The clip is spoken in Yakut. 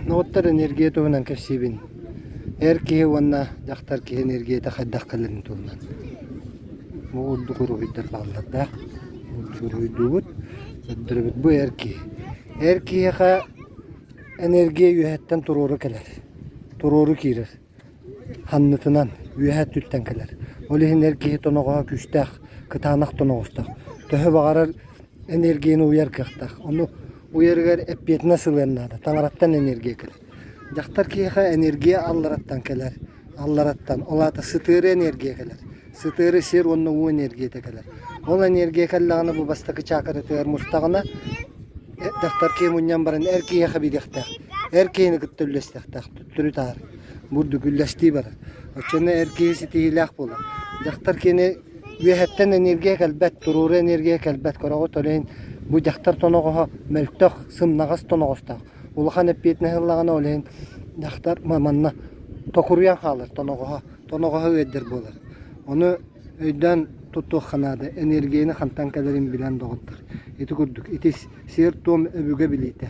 Норуоттар энергия туһунан кэпсиибин. Эр киһи уонна дьахтар киһи энергията хайдах кэлэрин туһунан. Бу курдук уруһуйдар бааллар да. Курдук уруһуйдуубут. Көрдөрөбүт. Бу эр киһи. Эр киһиэхэ энергия үөһэттэн туруору кэлэр. Туруору киирэр. Ханнытынан, үөһэ өттүттэн кэлэр. Ол иһин эр киһи тоноҕоһо күүстээх, кытаанах тоноҕостоох. Төһө баҕарар энергияны уйар кыахтаах. Ону уйарыгар эппиэтинэс ылыан наада. Таҥараттан энергия кэлэр. Дьахтар киһиэхэ энергия аллараттан кэлэр. Аллараттан. Ол аата сытыары энергия кэлэр. Сытыары сир уонна уу энергията кэлэр. Ол энергия кэллэҕинэ бу бастакы чакратыгар мустаҕына дьахтар киһи мунньан баран эр киһиэхэ биэриэхтээх. Эр киһини кытта үллэстиэхтээх. Төттөрү таары. Бурдук үллэстии барар. Оччону эр киһи ситиһиилээх буолар. Дьахтар киһини үөһэттэн энергия кэлбэт, туруору энергия кэлбэт. Көрөҕүт, ол иһин бу дьахтар тоноҕоһо мөлтөх, сымнаҕас тоноҕостоох. Улахан эппиэтинэһи ыллаҕына, ол иһин дьахтар манна токуруйан хаалар тоноҕоһо, тоноҕоһо ыалдьар буолар. Ону өйдөөн туттуохха наада, энергияны хантан кэлэрин билэн доҕоттор. Ити курдук, ити сиэр-туом өбүгэ билиитэ.